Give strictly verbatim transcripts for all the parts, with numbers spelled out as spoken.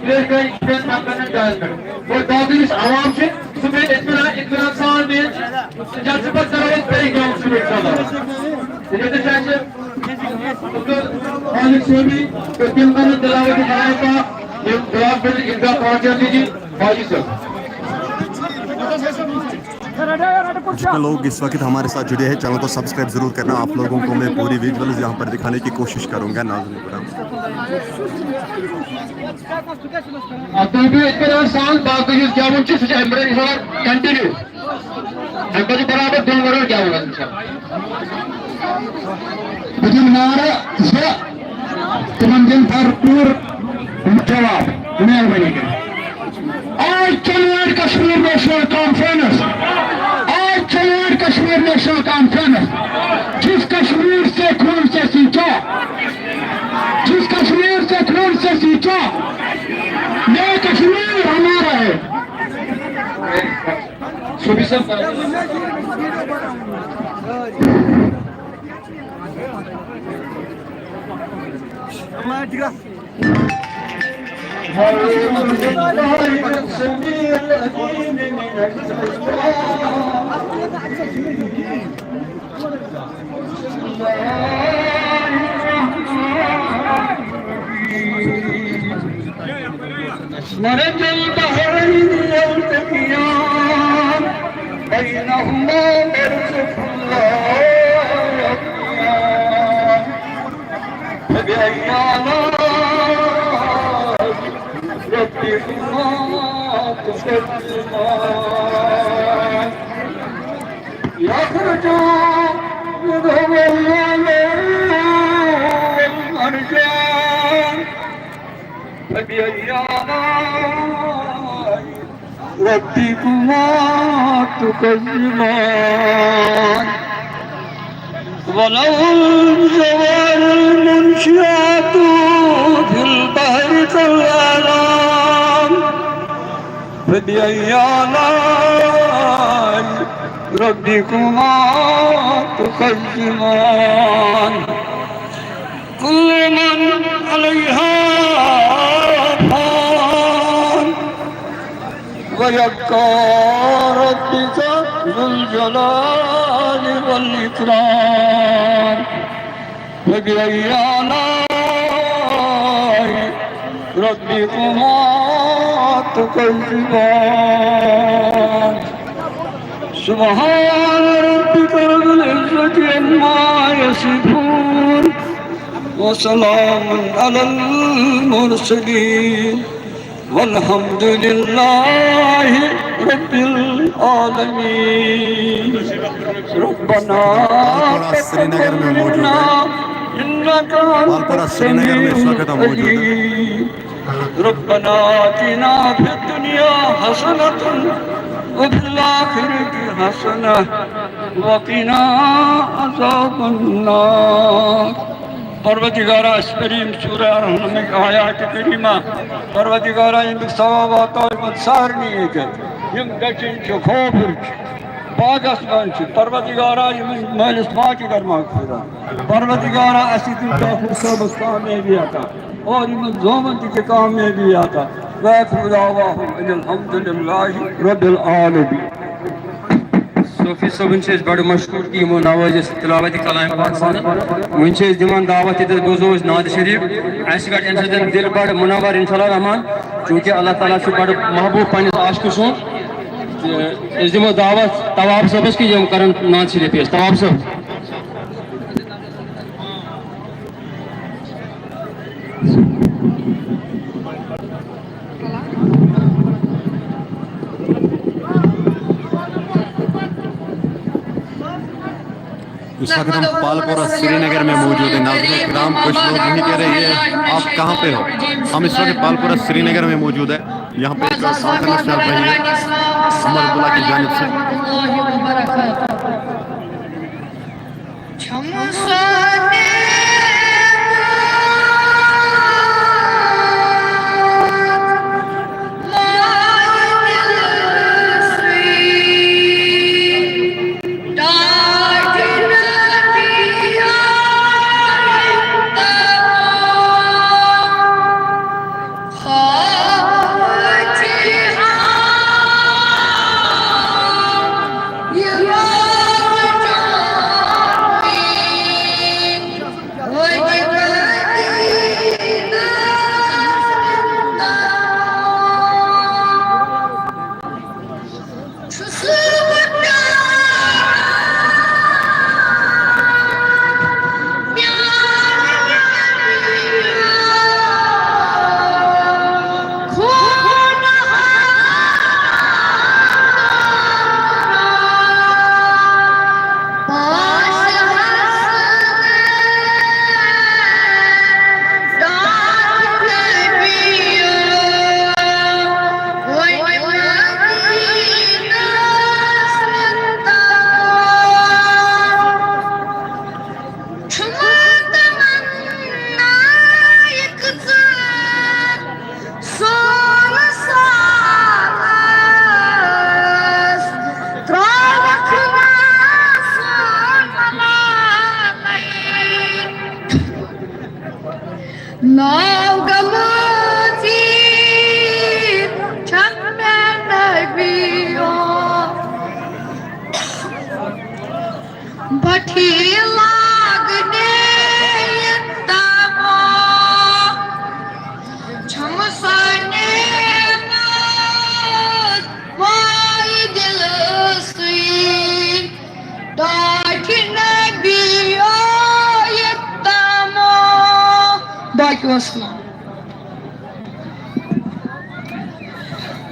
بیٚیہِ گٔے شیٚن نفرن ہٕنٛدۍ ڈاے منٹ۔ اور باقٕے یُس عوام چھُ، سُہ گٔے اطمینان، اطمینان سان بیٚیہِ۔ جلسہٕ پتہٕ کرو أسۍ بیٚیہِ گیم شروٗع، انشاءاللہ۔ تِکیٛازِ چھِ اَسہِ عبدالخالق صٲبی تہٕ تِم کرن تلاوت کلام پاک، یِم دعا پٔرِتھ عیٖدگاہ پہنچان تہِ چھِ حاجی صٲب۔ जितने लोग इस वक्त हमारे साथ जुड़े हैं, चैनल को सब्सक्राइब जरूर करना। आप लोगों को मैं पूरी विजुअल्स यहाँ पर दिखाने की कोशिश करूंगा, नाज़रीन करम। آ، تُہۍ بِہِو یِتھ پٲٹھۍ آز سان، باقٕے یُس گٮ۪وُن چھُ، سُہ چھُ اَمہِ برٛونٛہہ اِنشاءاللہ continue۔ اَمہِ پَتہٕ چھُ برابر دۄن وَرٲے گٮ۪وُن آز اِنشاءاللہ۔ بہٕ دِمہٕ نعرٕ زٕ، تِمَن دِن بھرپوٗر جواب، مہربٲنی کٔرِتھ۔ آج چلوار کشمیر نیشنل کانفرنس، آج چلوار کشمیر نیشنل کانفرنس، جس کشمیر سے خون سے سینچا، جس کشمیر سے خون سے سینچا، یہ کشمیر ہمارا ہے۔ صوفی صاحب، مرج البحرين يلتقيان، بينهما برزخ لا يبغيان، فبأي آلاء ربكما تكذبان؟ يخرج منهما اللؤلؤ والمرجان، فبأي آلاء ربكما تكذبان؟ وله الجوار المنشآت في البحر كالأعلام، فبأي آلاء ربكما تكذبان؟ كل من عليها فان، ويبقى ربك ذو الجلال والإكرام، فبأي آلاء ربكما تكذبان؟ سبحان ربك رب العزة عما يصفون، وسلام على المرسلين، والحمد لله رب العالمين. ربنا تقبل منا إنك أنت السميع العليم. ربنا آتنا في الدنيا حسنة وفي الآخرة حسنة وقنا عذاب النار. پروردگارا، اسہِ پٔرۍ یِم سورہ ارحمٕکۍ آیات کریمہ۔ پروردگارا، ییٚمیُک ثواب واتناو یِمن سارنٕے ییٚتٮ۪ن۔ یِم دٔچھِنۍ چھِ، کھووُر چھِ، باغس منٛز چھِ۔ پروردگارا، یِمن مٲلِس ماجہِ کر مغفرت۔ پروردگارا، اَسہِ دِن ٹاپھر صٲبس کامیٲبی عطا اور یِمن زامن تہِ چھِ کامیٲبی عطا۔ وآخر دعواہم ان الحمد للہ رب العالمین۔ صوفی صٲبُن چھِ أسۍ بڑٕ مشکوٗر کہِ یِمو نوٲزِ اَسہِ تلاوت کلام پاک سان۔ وۄنۍ چھِ أسۍ دِوان دعوت ییٚتٮ۪تھ بوزو أسۍ نعت شریف۔ اَسہِ پٮ۪ٹھ اَمہِ سۭتۍ دِل بڑٕ منور انشاءاللہ رحمان، چوٗنٛکہِ اللہ تعالیٰ چھُ بڑٕ محبوٗب پننِس عاشقہٕ سُنٛد۔ تہٕ أسۍ دِمو دعوت طواب صٲبس کہِ یِم کرن نعت شریف پیش۔ طواب صٲب۔ اس وقت ہم پالپورہ سری نگر میں موجود ہیں۔ ناظرین کرام، کچھ لوگ یہی کہہ رہے ہیں، "یہ آپ کہاں پہ ہو؟" ہم اس وقت پالپورہ سری نگر میں موجود ہے۔ یہاں پہ ایک کانفرنس چل رہی ہے عمر عبداللہ کی جانب سے۔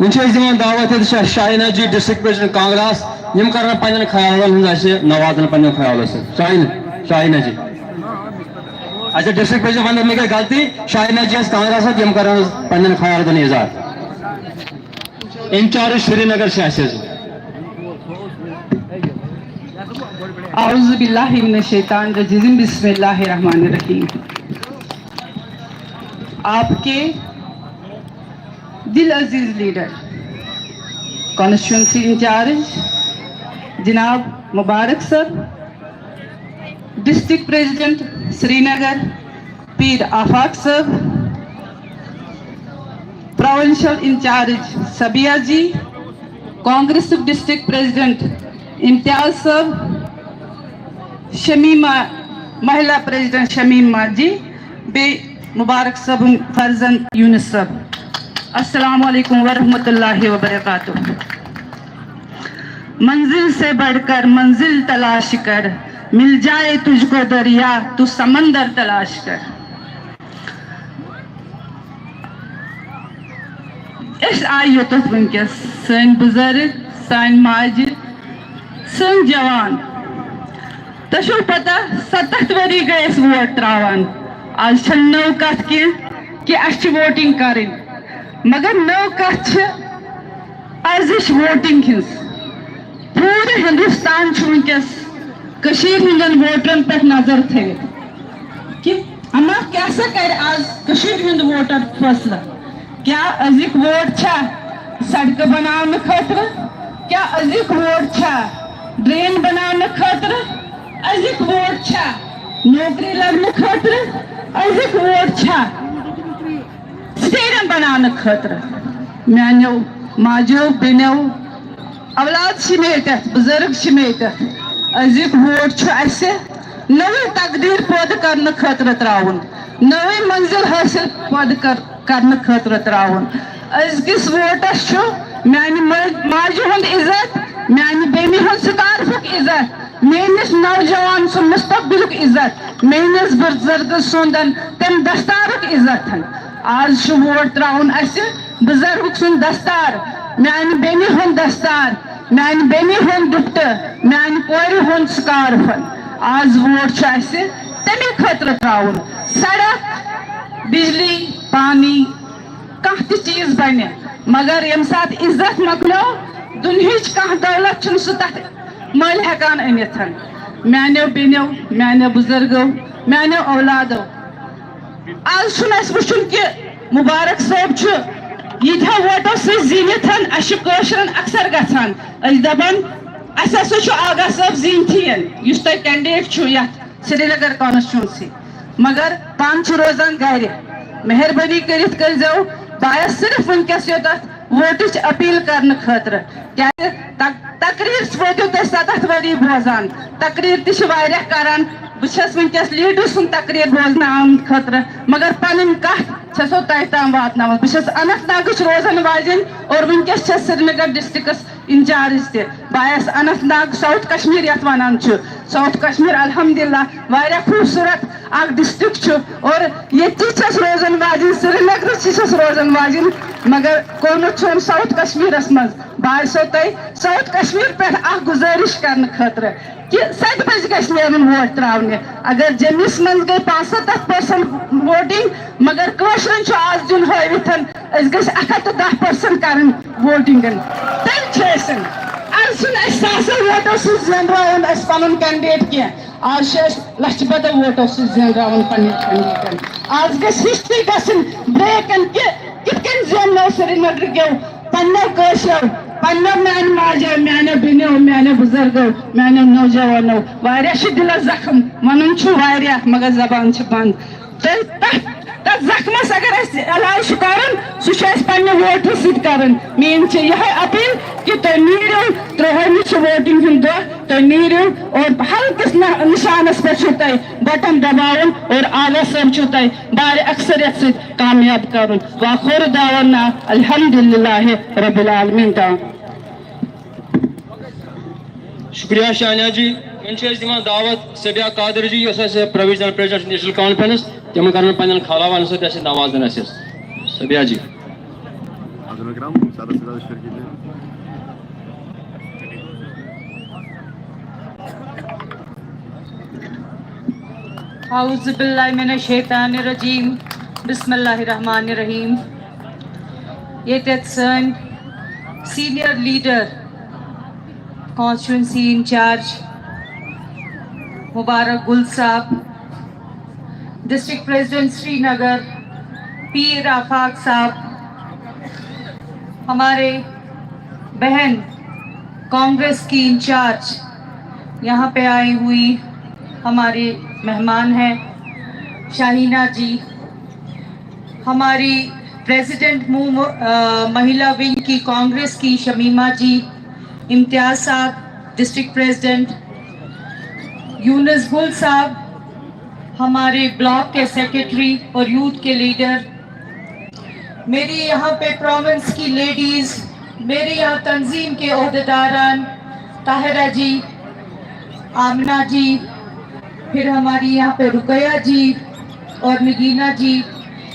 وۄنۍ چھِ أسۍ دِوان دعوت ییٚتہِ شاہ-، شاہیٖنا جی، ڈسٹرکٹ پریزیڈنٹ کانگریس، یِم کرن پننٮ۪ن خیالن ہٕنٛز اَسہِ نوازن پننٮ۪ن خیالو سۭتۍ۔ شاہیٖن-، شاہیٖنا جی۔ اچھا، ڈسٹرکٹ پریزیڈنٹ ونن مےٚ گٔے غلطی، شاہیٖنا جی ٲسۍ کانگریس، یِم کرن پننٮ۪ن خیالن ہٕنٛز اظہار۔ انچارج سرینگر چھِ اَسہِ حظ۔ اعوذ باللہ من الشیطان الرجیم، بسم اللہ الرحمن الرحیم۔ آپ کے دل عزیز لیڈر، کانسٹیچوئنسی انچارج جناب مبارک صاحب، ڈسٹرکٹ پریزیڈنٹ سری نگر پیر آفاق صاحب، پروونشل انچارج صبیہ جی، کانگریسُک ڈسٹرکٹ پریزیڈنٹ امتیاز صٲب، شمیمہ، مہیلا پریزیڈنٹ شمیمہ جی، بیٚیہِ مبارک صٲبُن فرزند یونس صٲب۔ السلام علیکم ورحمۃ اللہ وبرکاتہ۔ منزل سے بڑھ کر منزل تلاش کر، مل جائے تجھ کو دریا تو سمندر تلاش کر۔ أسۍ آیہِ یوٚتَتھ وٕنکیٚس، سٲنۍ بُزرٕگ، سانہِ ماجہِ، سٲنۍ جوان۔ تۄہہِ چھو پتہ، ستتھ ؤری گٔے أسۍ ووٹ تراوان۔ آز چھنہٕ نٔو کتھ کینٛہہ کہِ اسہِ چھِ ووٹنگ کرٕنۍ، مگر نٔو کتھ چھِ ازٕچ ووٹنگ ہٕنٛز۔ پوٗرٕ ہندوستان چھُ وٕنکیٚس کٔشیٖرِ ہٕنٛدٮ۪ن ووٹرن پٮ۪ٹھ نظر تھٲوِتھ کہِ اما کیٛاہ سا کرِ آز کٔشیٖرِ ہُنٛد ووٹر فٲصلہٕ۔ کیٛاہ أزِکۍ ووٹ چھا سڑکہٕ بناونہٕ خٲطرٕ؟ کیٛاہ أزِکۍ ووٹ چھا ڈرین بناونہٕ خٲطرٕ؟ أزِکۍ ووٹ چھا نوکری لبنہٕ خٲطرٕ؟ أزِکۍ ووٹ چھا سٹیڈیم بناونہٕ خٲطرٕ؟ میانیو ماجیو، بیٚنیو، اولاد چھِ مےٚ ییٚتٮ۪تھ، بُزرٕگ چھِ مےٚ ییٚتٮ۪تھ۔ أزیُک ووٹ چھُ اَسہِ نٔوٕے تقدیٖر پٲدٕ کرنہٕ خٲطرٕ ترٛاوُن، نٔوٕے منزِل حٲصِل پٲدٕ کر-، کرنہٕ خٲطرٕ ترٛاوُن۔ أزکِس ووٹس چھُ میانہِ مٲلۍ ماجہِ ہُنٛد عزت، میانہِ بیٚنہِ ہُنٛد سکارفُک عزت، میٲنِس نوجوان سُنٛد مستقبلُک عزت، میٲنِس بُزرگہٕ سُنٛدن تَمہِ دستارُک عزت۔ آز چھُ ووٹ ترٛاوُن اَسہِ بُزرگُک سُنٛد دستار، میانہِ بیٚنہِ ہُنٛد دستار، میانہِ بیٚنہِ ہُنٛد ڈُپٹہٕ، میانہِ کورِ ہُنٛد سکارف۔ آز ووٹ چھُ اَسہِ تَمے خٲطرٕ ترٛاوُن۔ سڑک، بجلی، پانی، کانٛہہ تہِ چیٖز بنہِ، مگر ییٚمہِ ساتہٕ عزت مۄکلیو، دُنہِچ کانٛہہ دولت چھُنہٕ سُہ تتھ مٔلۍ ہٮ۪کان أنِتھ۔ میانیو بیٚنیو، میانیو بُزرگو، میانیو اولادو، آز چھُنہٕ اَسہِ وٕچھُن کہِ مُبارک صٲب چھُ ییٖتیٛاہ ووٹو سۭتۍ زیٖنِتھ، اَسہِ چھُ کٲشرٮ۪ن اکثر گژھان، أسۍ دَپان، اَسہِ ہسا چھُ آغا صٲب زیٖنتھٕے، یُس تۄہہِ کینڈیڈیٹ چھُ یَتھ سرینگر کانسٹیچوئنسی، مگر پانہٕ چھُ روزان گرِ۔ مہربٲنی کٔرِتھ کٔرۍزیو، بہٕ آیس صرف وٕنکیٚس یوٚتَتھ ووٹٕچ اپیل کرنہٕ خٲطرٕ، کیازِ تق-، تقریر وٲتِو تُہۍ ستتھ ؤری بوزان، تقریر تہِ چھِ واریاہ کران۔ بہٕ چھَس وٕنکیٚس لیڈرٕ سُنٛد تقریر بوزنہٕ آمُت خٲطرٕ، مگر پنٕنۍ کتھ چھَسو تۄہہِ تام واتناوان۔ بہٕ چھَس اننت ناگٕچ روزن واجٮ۪ن اور وٕنکیٚس چھَس سرینگر ڈسٹرکٹس انچارج تہِ۔ بہٕ آیس اننت ناگ، ساؤتھ کشمیر یتھ ونان چھِ، ساؤتھ کشمیر الحمدللہ واریاہ خوٗبصوٗرت اکھ ڈسٹرکٹ چھُ، اور ییٚتہِ چھَس روزن واجٮ۪ن، سرینگرٕ تہِ چھَس روزن واجٮ۪ن، مگر کوٚرمُت چھُم ساؤتھ کشمیرس منٛز۔ بہٕ آیسو تۄہہِ ساؤتھ کشمیر پٮ۪ٹھ اکھ گُزٲرِش کرنہٕ خٲطرٕ کہِ ستہِ بجہِ گژھِ نیرُن ووٹ ترٛاونہِ۔ اگر جمِس منٛز گٔے پانٛژھ ستتھ پٔرسنٹ ووٹنگ، مگر کٲشرٮ۪ن چھُ آز دیُن ہٲوِتھ، أسۍ گٔژھۍ اکھ ہتھ تہٕ دَہ پٔرسنٹ کرٕنۍ ووٹنگ۔ تیٚلہِ چھِ أسۍ، آز چھُنہٕ اَسہِ ساسو ووٹو سۭتۍ زینراوُن اَسہِ پنُن کینڈیڈیٹ کینٛہہ۔ آز چھِ أسۍ لچھِ بدو ووٹو سۭتۍ زینراوان پننٮ۪ن کینڈیڈیٹن۔ آز گژھِ ہسٹری گژھٕنۍ بریک کہِ کِتھ کٔنۍ زیننٲو سرینگرٕ کیو پننیو کٲشرٮ۪و، پننیو میانہِ ماجہِ، میانیو بیٚنیو، میانیو بُزرگو، میانیو نوجوانو۔ واریاہ چھِ دِلس زخم، ونُن چھُ واریاہ مگر زبان چھِ بند۔ تہٕ تتھ، تتھ زخمس اگر اسہِ علاج چھُ کرُن، سُہ چھُ اسہِ پننہِ ووٹہٕ سۭتۍ کرُن۔ میٲنۍ چھِ یِہے اپیل کہِ تُہۍ نیٖرِو، ترٛوہٲیمہِ چھُ ووٹنگ ہُنٛد دۄہ، تُہۍ نیٖرِو اور ہلکِس نہ-، نشانس پٮ۪ٹھ چھُو تۄہہِ بٹن دباوُن اور آغا صٲب چھُو تۄہہِ بارِ اکثریت سۭتۍ کامیاب کرُن۔ واخر دعوانا الحمدللہ رب العالمین تام۔ شکریہ شانیہ جی۔ وۄنۍ چھِ أسۍ دِوان دعوت سبیہ قادر جی، یۄس اَسہِ پروویشنل پریزیڈنٹ نیشنل کانفرنس، تِمن کرن پننٮ۪ن خلابن سۭتۍ اَسہِ نوازن اَسہِ۔ سبیہ جی۔ حضرت کرام، سادہ سادہ شرکت۔ اعوذ باللہ من الشیطان الرجیم۔ بسم اللہ الرحمن الرحیم۔ ییٚتٮ۪تھ سٲنۍ سینئر لیڈر، کانسٹیچوئنسی انچارج مبارک گل صاحب، ڈسٹرکٹ پریزیڈنٹ سری نگر پیر آفاق صاحب، ہمارے بہن کانگریس کی انچارج یہاں پہ آئی ہوئی، ہمارے مہمان ہیں شاہینہ جی، ہماری پریزیڈنٹ مو-، آ، مہیلا ونگ کی کانگریس کی شمیمہ جی، امتیاز صاحب ڈسٹرکٹ پریزیڈنٹ، یونس گل صاحب ہمارے بلاک کے سیکرٹری اور یوتھ کے لیڈر، میری یہاں پہ پروونس کی لیڈیز، میرے یہاں تنظیم کے عہدیداران، طاہرہ جی، آمنہ جی، پھر ہماری یہاں پہ رقیہ جی اور نگینہ جی،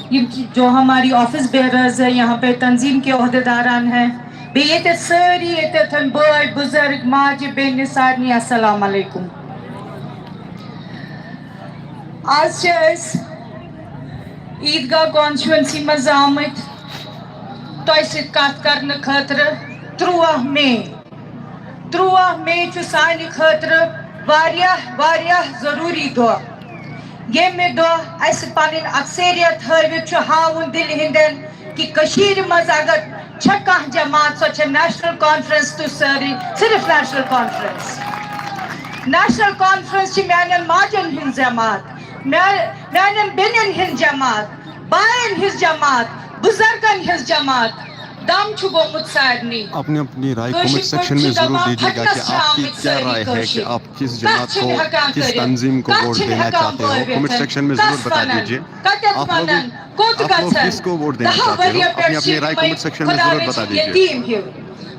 یہ جو ہماری آفس بیئررز ہیں، یہاں پہ تنظیم کے عہدیداران ہیں، بیٚیہِ ییٚتٮ۪تھ سٲری ییٚتٮ۪تھ بٲے بُزرگ ماجہِ بیٚنہِ سارنٕے السلام علیکم۔ آز چھِ أسۍ عیٖدگاہ کانسٹیچوئنسی منٛز آمٕتۍ تۄہہِ سۭتۍ کتھ کرنہٕ خٲطرٕ۔ ترٛواہ مے، ترٛواہ مے چھُ سانہِ خٲطرٕ واریاہ واریاہ ضروٗری دۄہ، ییٚمہِ دۄہ اَسہِ پنٕنۍ اکثریت ہٲوِتھ چھُ ہاوُن دِلہِ ہٕنٛدٮ۪ن کہِ کٔشیٖرِ منٛز اگر چھےٚ کانٛہہ جماعت، سۄ چھےٚ نیشنل کانفرنس تہٕ سٲرٕے صرف نیشنل کانفرنس۔ نیشنل کانفرنس چھِ میانٮ۪ن ماجن ہٕنٛز جماعت، میا-، میانٮ۪ن بیٚنٮ۪ن ہٕنٛز جماعت، باین ہٕنٛز جماعت، بُزرگن ہٕنٛز جماعت۔ دم چھُ گوٚمُت سارنٕے۔ اپنی اپنی رائے کمنٹ سیکشن میں ضرور دیجیے گا کہ آپ کی کیا رائے ہے کہ آپ کس جماعت کو، کس تنظیم کو ووٹ دینا چاہتے ہو۔ کمنٹ سیکشن میں ضرور بتا دیجیے۔ آپ لوگ، آپ لوگ کس کو ووٹ دینا چاہتے ہو؟ اپنی اپنی رائے کمنٹ سیکشن میں ضرور بتا دیجیے۔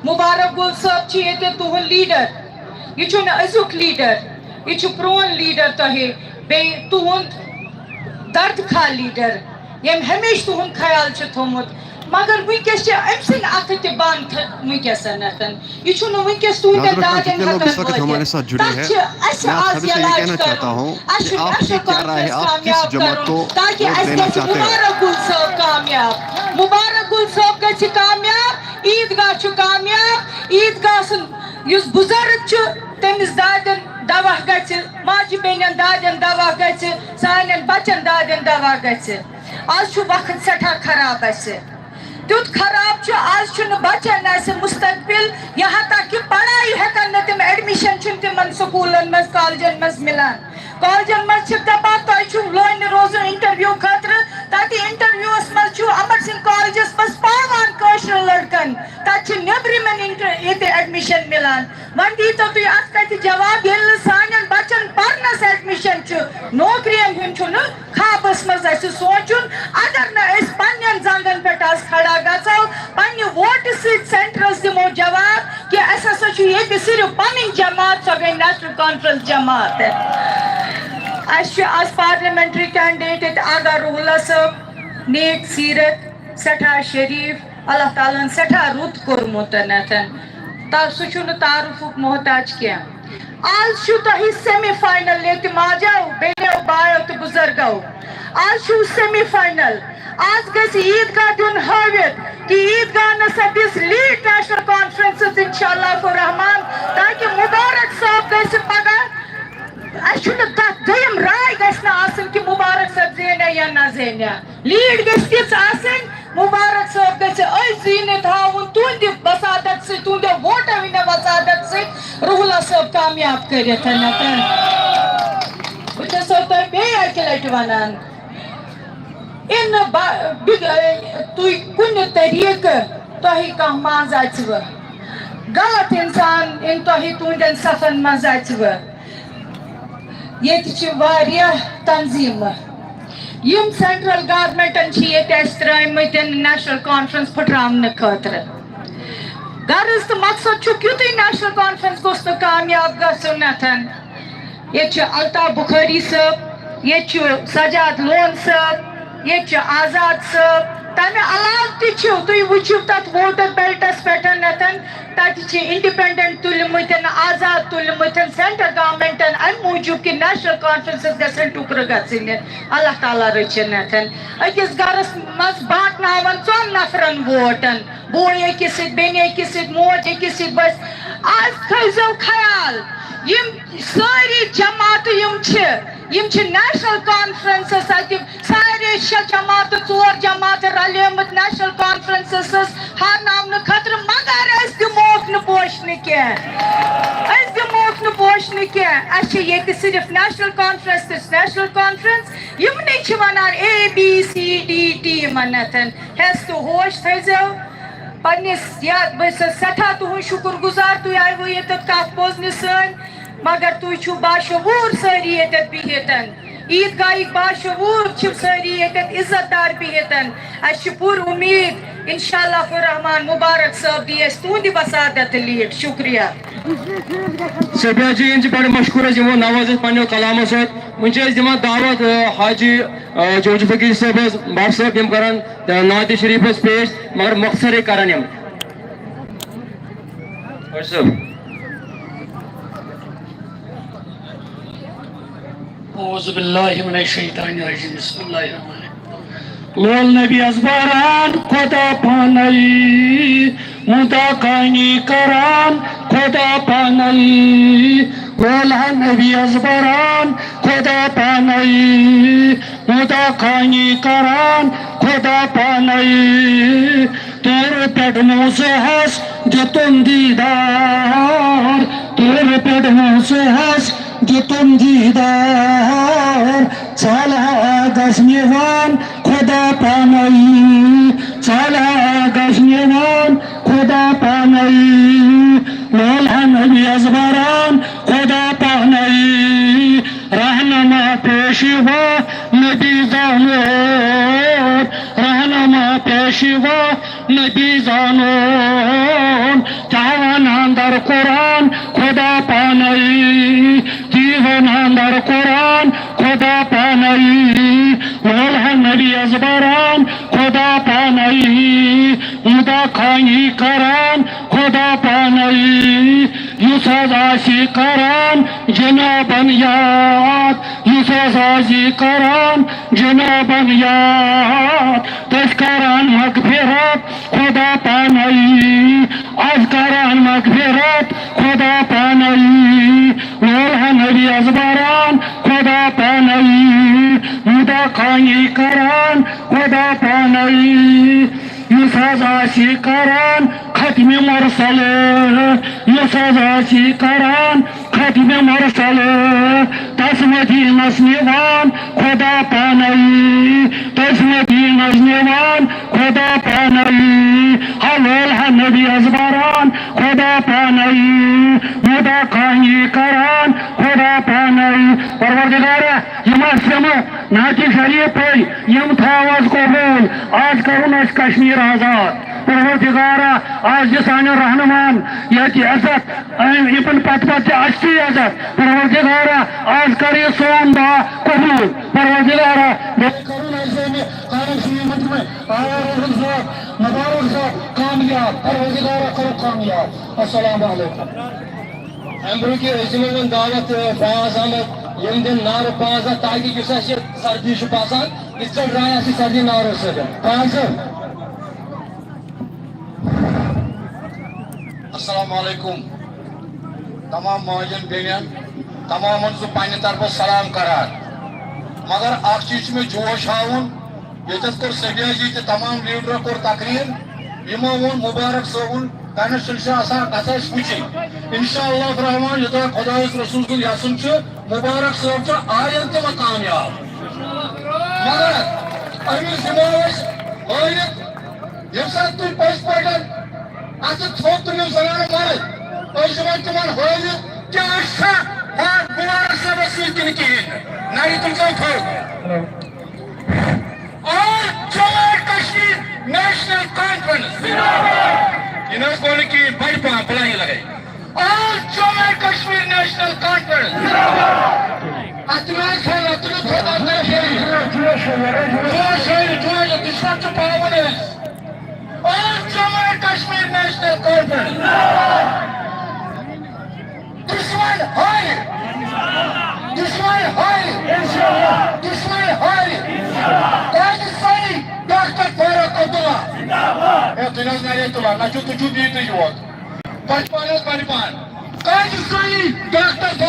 مبارک گل صٲب چھِ ییٚتہِ تُہُنٛد لیڈر، یہِ چھُنہٕ أزیُک لیڈر، یہِ چھُ پرون لیڈر تۄہہِ، بیٚیہِ تُہُنٛد دردخواہ لیڈر، ییٚمۍ ہمیشہِ تُہُنٛد خیال چھُ تھوٚومُت۔ مگر وٕنکیٚس چھِ أمۍ سٕنٛدۍ اَتھٕ تہِ بنٛد تھٔ-، وٕنکیٚس۔ یہِ چھُنہٕ وٕنکیٚس تُہٕنٛدٮ۪ن دادٮ۪ن ہٮ۪کان وٲتِتھ۔ تَتھ چھِ اَسہِ آز یہِ علاج کَرُن، اَسہِ چھُ نیشنل کانفرنس کامیاب کَرُن، تاکہِ اَسہِ گژھِ مُبارک گُل صٲب کامیاب، مُبارک گُل صٲب گژھِ کامیاب، عیٖدگاہ چھُ کامیاب، عیٖدگاہ سُنٛد یُس بُزرٕگ چھُ، تٔمِس دادٮ۪ن دوا گژھِ، ماجہِ بیٚنٮ۪ن دادٮ۪ن دوا گژھِ، سانٮ۪ن بَچَن دادٮ۪ن دوا گژھِ۔ آز چھُ وقت سٮ۪ٹھاہ خراب اَسہِ۔ تیُتھ خراب چھُ، آز چھُنہٕ بَچَن اَسہِ مُستقبِل، یہاں تک کہ پڑھائی ہٮ۪کَن نہٕ تِم، ایڈمِشن چھُنہٕ تِمَن سکوٗلَن منٛز، کالجَن منٛز مِلان۔ کالجَن منٛز چھِ دَپان تۄہہِ چھُو لٲنہِ روزُن انٹرویو خٲطرٕ، تَتہِ انٹرویوَس منٛز چھُو اَمر سِنگھ کالجَس منٛز پاوان کٲشرٮ۪ن لٔڑکَن، تَتہِ چھِ نیٚبرِمٮ۪ن انٹر-، ییٚتہِ ایڈمِشن مِلان۔ وۄنۍ دیٖتو تُہۍ اَتھ کَتہِ جواب، ییٚلہِ نہٕ سانٮ۪ن بَچَن پَرنَس ایڈمِشن چھُ، نوکرِیَن ہُنٛد چھُنہٕ خوابس منٛز اَسہِ سونٛچُن، اگر نہٕ أسۍ پننٮ۪ن زنٛگن پٮ۪ٹھ آز کھڑا گژھو، پننہِ ووٹہٕ سۭتۍ سینٹرس دِمو جواب کہِ اَسہِ ہسا چھُ ییٚتہِ صرف پنٕنۍ جماعت، سۄ گٔے نیشنل کانفرنس جماعت۔ اَسہِ چھُ آز پارلیمنٹری کینڈیڈیٹ ییٚتہِ آغا روح اللہ صٲب، نیک سیرت، سٮ۪ٹھاہ شریف، اللہ تعالیٰ ہن سٮ۪ٹھاہ رُت کوٚرمُت۔ تہٕ سُہ چھُنہٕ تعارُفُک محتاج کینٛہہ۔ آز چھُ تۄہہِ سیمی فاینل ییٚتہِ ماجو، بیٚنیو، بایو تہٕ بُزرگو۔ آز چھُو سیمی فاینل۔ آز گژھِ عیٖدگاہ دیُن ہٲوِتھ کہِ عیٖدگاہ نسا دِژ لیڈ نیشنل کانفرنسس انشاءاللہ الرحمان، تاکہِ مُبارک صٲب گژھِ پگاہ، اَسہِ چھُنہٕ تَتھ دوٚیِم راے گژھِ نہٕ آسٕنۍ کہِ مُبارک صٲب زینیا یا نہ زینیا۔ لیڈ گژھِ تِژھ آسٕنۍ، مُبارک صٲب گژھِ أتھۍ زیٖنِتھ ہاوُن تُہنٛدِ وسادت سۭتۍ، تُہنٛدِ ووٹو ہٕنٛدِ وسادت سۭتۍ روح اللہ صٲب کامیاب کٔرِتھ۔ بہٕ چھَسو تۄہہِ بیٚیہِ اَکہِ لَٹہِ وَنان، اِن با-، بِگ-، تُہۍ کُنہِ طریٖقہٕ تۄہہِ کانٛہہ منٛز اَژِوٕ، غلط اِنسان اِن تۄہہِ تُہنٛدٮ۪ن صفن منٛز اَژِوٕ۔ ییٚتہِ چھِ واریاہ تنظیٖمہٕ، یِم سینٹرل گورنمنٹن چھِ ییٚتہِ اَسہِ ترٛٲومٕتۍ نیشنل کانفرنس پھٕٹراونہٕ خٲطرٕ۔ غرض تہٕ مقصد چھُکھ یُتُے، نیشنل کانفرنس گوٚژھ نہٕ کامیاب گژھُن نتھن۔ ییٚتہِ چھُ الطاف بخاری صٲب، ییٚتہِ چھُ سجاد لون صٲب، ییٚتہِ چھُ آزاد صٲب۔ تَمہِ علاوٕ تہِ چھِو، تُہۍ وٕچھِو تَتھ ووٹر بیلٹَس پٮ۪ٹھ نَتھَن، تَتہِ چھِ انڈیپینڈنٹ تُلمٕتٮ۪ن، آزاد تُلمٕتٮ۪ن، سینٹر گورنمنٹَن اَمہِ موٗجوٗب کہِ نیشنل کانفرنسَس گژھن ٹُکرٕ گژھٕنۍ۔ اللہ تعالیٰ رٔچھِنۍ نَتھَن۔ أکِس گَرَس منٛز بانٹناوان ژۄن نفرَن ووٹَن۔ بوے أکِس سۭتۍ، بیٚنہِ أکِس سۭتۍ، موج أکِس سۭتۍ بس۔ آز تھٲیزیو خیال، یِم سٲری جماعتہٕ یِم چھِ، یِم چھِ نیشنل کانفرنسس اَتہِ، سارے شےٚ جماعتہٕ، ژور جماعتہٕ رلیمٕتۍ نیشنل کانفرنسس ہارناونہٕ خٲطرٕ، مگر أسۍ دِموکھ نہٕ بوشنہٕ کینٛہہ۔ أسۍ دِموکھ نہٕ بوشنہٕ کینٛہہ۔ اَسہِ چھِ ییٚتہِ صرف نیشنل کانفرنس تہٕ نیشنل کانفرنس، یِمنٕے چھِ وَنان A B C D team مَنَتھَن۔ ہٮ۪س تہٕ ہوش تھٲیزیو پننِس یَتھ۔ بہٕ چھَس سٮ۪ٹھاہ تُہُنٛد شُکُر گُزار، تُہۍ آیوٕ ییٚتٮ۪تھ کَتھ بوزنہِ سٲنۍ، مگر تُہۍ چھِو باشعوٗر سٲری ییٚتٮ۪تھ بِہِتھ۔ عیٖدگاہٕکۍ باشعوٗر چھِو سٲری ییٚتٮ۪تھ عزت دار بِہِتھ۔ اَسہِ چھِ پوٗرٕ اُمید، اِنشاء اللہ الرحمن، مُبارک صٲب دی اَسہِ تُہٕنٛدِ وسادت لیٖڈ۔ شُکریہ۔ سبیہ جی، یِم چھِ بڑٕ مشکوٗر اَسہِ یِمو نوازٕ اَسہِ پننیو کلامو سۭتۍ۔ وۄنۍ چھِ أسۍ دِوان دعوت، آ، حاجی، آ، جوجو فقیٖر صٲبَس، بٹ صٲب، یِم کرن، آ، نعتِ شریٖفَس پیش، مگر مۄخصرٕے کرن یِم۔ حٲج صٲب۔ اعوذ باللہ من الشیطان الرجیم۔ بسم اللہ الرحمن الرحیم۔ لول نبی از باران خدا پانائی، مدعا خانی کران خدا پانائی۔ لول نبی از باران خدا پانائی، مدعا خانی کران خدا پانائی۔ تور پٮ۪ٹھ موسیٰ ہَس دیُتُن دیٖدار، تور پٮ۪ٹھ موسیٰ ہَس دیُتُن دیٖدار۔ ژالہ گژھِ نِوان خدا پانَے، ژالہ گژھِ نِوان خدا پانَے۔ لولہٕ نبی از باران خدا پانَے۔ رہنما پیشوا نبی زانور، رہنما پیشوا نبی زانون۔ کیا ونان در قرآن خدا پانائی، تی ونان در قرآن خدا پانائی۔ لولہٕ نبی از باران خدا پانائی، مدعا خانی کران خدا پانائی۔ یُس حظ آسی کران جنابن یاد، یُس حظ آسی کران جنابن یاد، تٔتھۍ کران مغفرت خدا پانائی، از کران مغفرت خدا پانائی۔ لولہٕ نبی از باران خدا پانائی، مدعا خانی کران خدا پانائی۔ یُس حظ آسی کران ختم مرسل، یُس حظ آسی کران ختم مرسل، تس مدینس نِوان خدا پانائی، تس مدینس نِوان خدا پانائی۔ ہا لولہٕ نبی از باران خدا پانائی، مدعا خانی کران خدا پانائی۔ پروردگارا، یِم اَسہِ یِم نعتِ شریٖف پٔرۍ، یِم تھاو از قبوٗل۔ از کرُن اَسہِ کشمیر آزاد۔ پروردگارا، از دِ سانٮ۪ن رہنماہن ییٚتہِ عزت، أمۍ، یِمن پتہٕ پتہٕ تہِ اَسہِ تہِ عزت۔ پروردگارا، از کر یہِ سون دعا قبوٗل۔ پروردگارا، بیٚیہِ کرُن اَسہِ ییٚمہِ خانہ شریٖفن تِمن آیارن ہُنٛد ضوٚرتھ، مبارک صٲب کامیاب۔ پروردگارا، کرُکھ کامیاب۔ السلام علیکم۔ امہِ برونٛہہ کہِ أسۍ دِمو وۄنۍ دعوت، آ، فیاض احمد، یِم دِن نعرٕ پانٛژھ دَہ، تاکہِ یُس اَسہِ یہِ سردی چھُ باسان، یہِ ژٔٹراوِ اَسہِ یہِ سردی نعرو سۭتۍ۔ فیاض صٲب۔ السلام علیکم۔ تمام ماجن بیٚنٮ۪ن، تمامن چھُس بہٕ پننہِ طرفہٕ سلام کران۔ مگر اکھ چیٖز چھُ مےٚ جوش ہاوُن، ییٚتٮ۪تھ کوٚر سبیہ جی تہِ، تمام لیڈرو کوٚر تقریر، یِمو ووٚن مبارک صٲبُن کانسٹیٹیوشن چھِ آسان، تَتھ آسہِ وٕچھِنۍ۔ انشاءاللہ الرحمن، یوٚتام خۄدایَس رسول سُنٛد یَژھُن چھُ، مبارک صٲب چھُ آیندٕ تہِ وۄنۍ کامیاب۔ مگر أمِس دِمو أسۍ ہٲوِتھ، ییٚمہِ ساتہٕ تُہۍ پٔزۍ پٲٹھۍ اَتھٕ تھوٚد تُلِو زنانہٕ مَرٕد، أسۍ دِمو تِمن ہٲوِتھ کہِ أسۍ چھا مبارک صٲبَس سۭتۍ کِنہٕ کِہیٖنۍ نہٕ۔ نَرِ تُلۍزیو تھوٚد۔ All Jammu and Kashmir National Conference. یہِ نہٕ حظ گوٚو نہٕ کِہیٖنۍ، بَڑِ پَہَم، بُلایہِ لَگَے۔ All Jammu and Kashmir National Conference. خیرات، تُلِو خۄدا تعالیٰ شٲہی۔ جوش، جوش، جوش، دُشمن چھُ پاوُن اَسہِ۔ All Jammu and Kashmir national conference. دُشمن ہارِ۔ دُشمن ہارِ۔ دُشمن ہارِ۔ قائد سنی ڈاکٹر فاروق عبداللہ۔ ہے، تُہۍ نہٕ حظ نَرے تُلان، نہ چھُ، تُہۍ چھِو بِہتٕے یوت۔ پنٛجہِ پان حظ، پنٛجہِ پان۔ قائد سنی ڈاکٹر